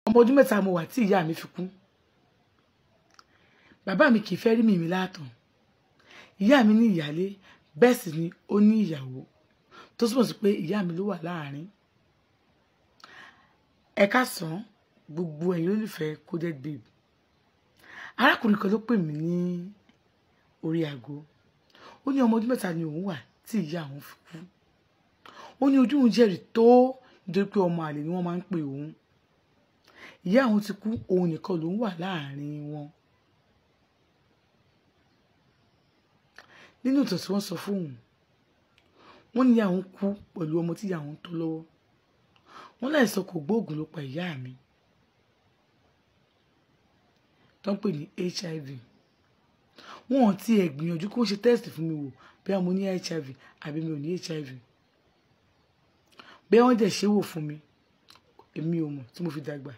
Ọmọ ọdún 3 mo wà tí ìyá mi fi kú. Bàbá mi kì í fẹ́ rí mi látàn. Ìyá mi ní ìyálé, bẹ́ẹ̀ sì ni ó ní ìyàwó, tó túmọ̀ sí pé ìyá mi ló wà láàrin. Ẹ káàsán gbogbo ẹ̀yin olólùfẹ́ Coded Babe. Arákùnrin kan ló pè mí ní orí aago. Ó ní ọmọ ọdún 3 ni òun wà tí ìyá òun fi kú. Ó ní ojú òun jẹ́rìí tó, nítorí pé ọmọ àlè ni wọ́n máa ń pè òun. Ìyá òun ti kú, òun nìkan lòun wà láàrin wọn. Nínú ìtàn tí wọ́n sọ fún òun, wọ́n ní ìyá òun kú pẹ̀lú ọmọ tí ìyá òun tó lọ́wọ́. Wọ́n láìsàn kò gbóògùn ló pa ìyá mi, tó ń pè ní HIV. Wọ́n ò tiẹ̀ gbìyànjú kó ṣe test fún mi wò bóyá mo ní HIV àbí mi ò ní HIV. Bóyá wọ́n dẹ̀ ṣe wò fún mi, èmi ò mọ̀ tí mo fi dàgbà.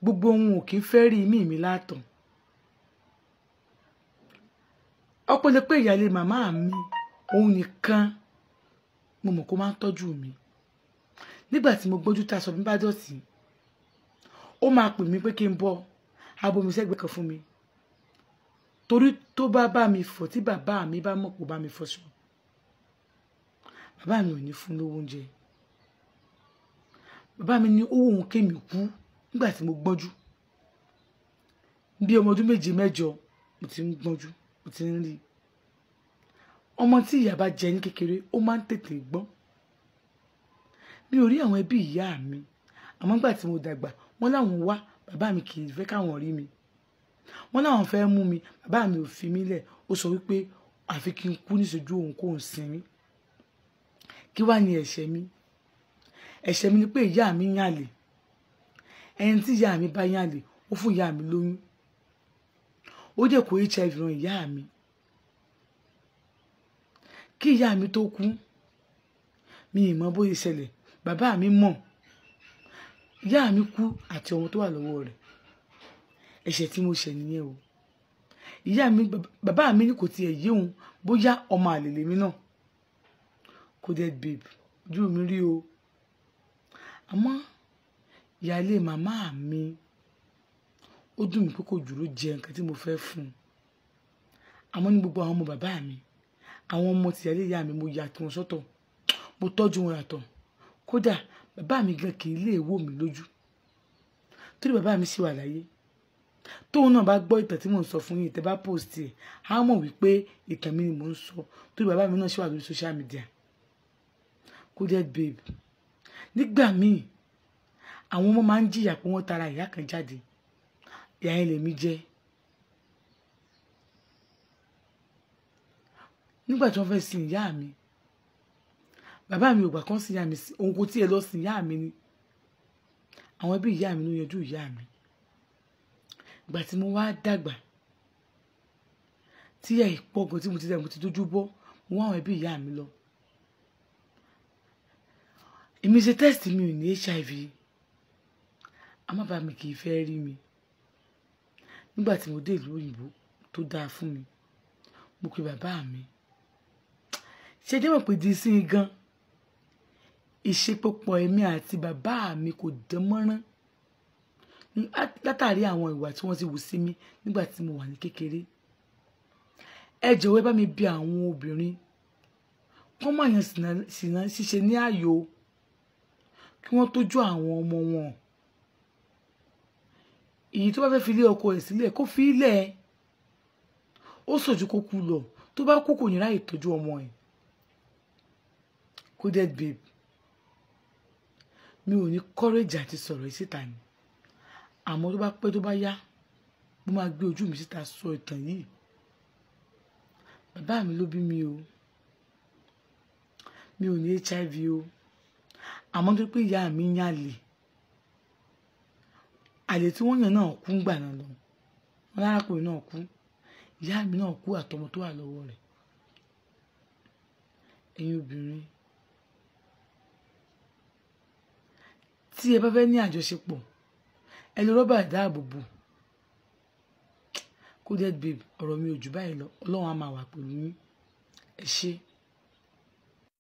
Gbogbo ohun ò kí ń fẹ́ rí imí mi látàn. Ọpẹ́lọpẹ́ ìyáálé màmá mi, òun nìkan mo mọ̀ kó máa ń tọ́jú mi. Nígbà tí mo gbójú tá aṣọ mi bá dọ̀tí, ó máa pè mí pé kí n bọ́ abomi sẹ́gbẹ̀ẹ́ kan fún mi. Torí tó bá bá mi fọ̀, tí bàbá mi bá mọ̀ kó bá mi fọṣọ, bàbá mi ò ní fún lówó oúnjẹ. Bàbá mi ní owó òun kémi kú nígbà tí mo gbọ́njú. Bí ọmọ ọdún 7 mẹ́jọ mo ti ń gbọ́njú, mo ti ń rí. Ọmọ tí ìyá bá jẹ ní kékeré, ó máa ń tètè gbọ́n. Mi ò rí àwọn ẹbí ìyá mi, àmọ́ nígbà tí mo dàgbà, wọ́n láwọn wá, bàbá mi kì í fẹ́ káwọn rí mi. Wọ́n láwọn fẹ́ mú mi, bàbá mi ò fi mí lẹ̀. Ó sọ wípé àfi kí n kú níṣojú òun kó ń sinmi. Kí wá ní ẹ̀ṣẹ̀ mi? Ẹ̀ṣẹ̀ mi ni pé ìyá mi yàn àlè. Ẹni tí ìyá mi bá yàn àlè, ó fún ìyá mi lóyún. Ó dẹ̀ kó HIV ran ìyá mi. Kí ìyá mi tó kú, mi ì mọ̀ bóyá ìṣẹ̀lẹ̀, bàbá mi mọ̀. Ìyá mi kú àti ọmọ tó wà lọ́wọ́ rẹ̀. Ẹ̀ṣẹ̀ tí mo ṣẹ̀ nìyẹn o. Ìyá mi, bàbá mi ní kò tiẹ̀ yé òun bóyá ọmọ àlè lèmi náà. Coded Babe, ojú mi rí o. Àmọ́ ìyáálé màmá mi, ó dùn mí pé kò dúró jẹ nǹkan tí mo fẹ́ fún un. Àmọ́ ní gbogbo àwọn ọmọ bàbá mi, àwọn ọmọ tìyálé ìyá mi, mo yà tí wọn sọ́tọ̀, mo tọ́jú wọn yàtọ̀. Kódà bàbá mi gan kì í lè wò mí lójú. Torí bàbá mi ṣì wà láyé. Tóun náà bá gbọ́ ìtàn tí mò ń sọ fún yín, tẹ́ bá post ẹ̀, á mọ̀ wípé ìtàn mi ni mò ń sọ. Torí bàbá mi náà ṣì wà lórí social media. Coded Babe. Nígbà míì, àwọn ọmọ máa ń jìyà pé wọ́n tara ìyá kan jáde. Ìyá yẹn lèmi jẹ́. Nígbà tí wọ́n fẹ́ sin ìyá mi, bàbá mi ò gbà kán sin ìyá mi, òun kò tiẹ̀ lọ sin ìyá mi ni. Àwọn ẹbí ìyá mi ló yanjú ìyá mi. Ìgbà tí mo wá dàgbà, tí ìyá ìpọ̀ gan tí mo ti dàgbà, mo ti dójú bọ́, mo wá àwọn ẹbí ìyá mi lọ. Èmi ṣe test, mi ò ní HIV. Àmọ́ bàbá mi kì í fẹ́ rí mi. Nígbà tí mo dé ìlú òyìnbó tó dáa fún mi, mo pe bàbá mi. Ṣé jẹ́ mọ̀ pé di sí i gan, ìṣepọ̀pọ̀ èmi àti bàbá mi kò dán mọ́rán látàrí àwọn ìwà tí wọ́n ti wù sí mi nígbà tí mo wà ní kékeré. Ẹ jọ̀wọ́ ẹ bá mi bi àwọn obìnrin kán má yan ṣìnà ṣíṣe ní ààyò, kí wọ́n tọ́jú àwọn ọmọ wọn. Èyí tó bá fẹ́ fi ilé ọkọ ẹ̀ sílẹ̀ kó fi ilẹ̀, ó sòjú kó kú lọ. Tó bá kú kò ní ráyè tọ́jú ọmọ ẹ̀. Coded Babe, mi ò ní courage àti sọ̀rọ̀ yìí síta ni. Àmọ́ tó bá pẹ́ tó bá yá, mo máa gbé ojú mi síta sọ ìtàn yìí. Bàbá mi ló bí mi o. Mi ò ní HIV o. Àmọ́ tó pé ìyá mi ń yàn àlè. Àlè tí wọ́n yàn náà kú ńgbà náà lọ. Wọ́n lárákùnrin náà kú. Ìyá mi náà kú àtọmọ tó wà lọ́wọ́ rẹ̀. Ẹ̀yin obìnrin, tí ẹ bá fẹ́ ní àjọṣepọ̀, ẹ lo rọ́bà ìdáàbòbò. Coded Babe, ọ̀rọ̀ mi ò jù báyìí lọ. Ọlọ́run á máa wà pẹ̀lú yín. Ẹ ṣé.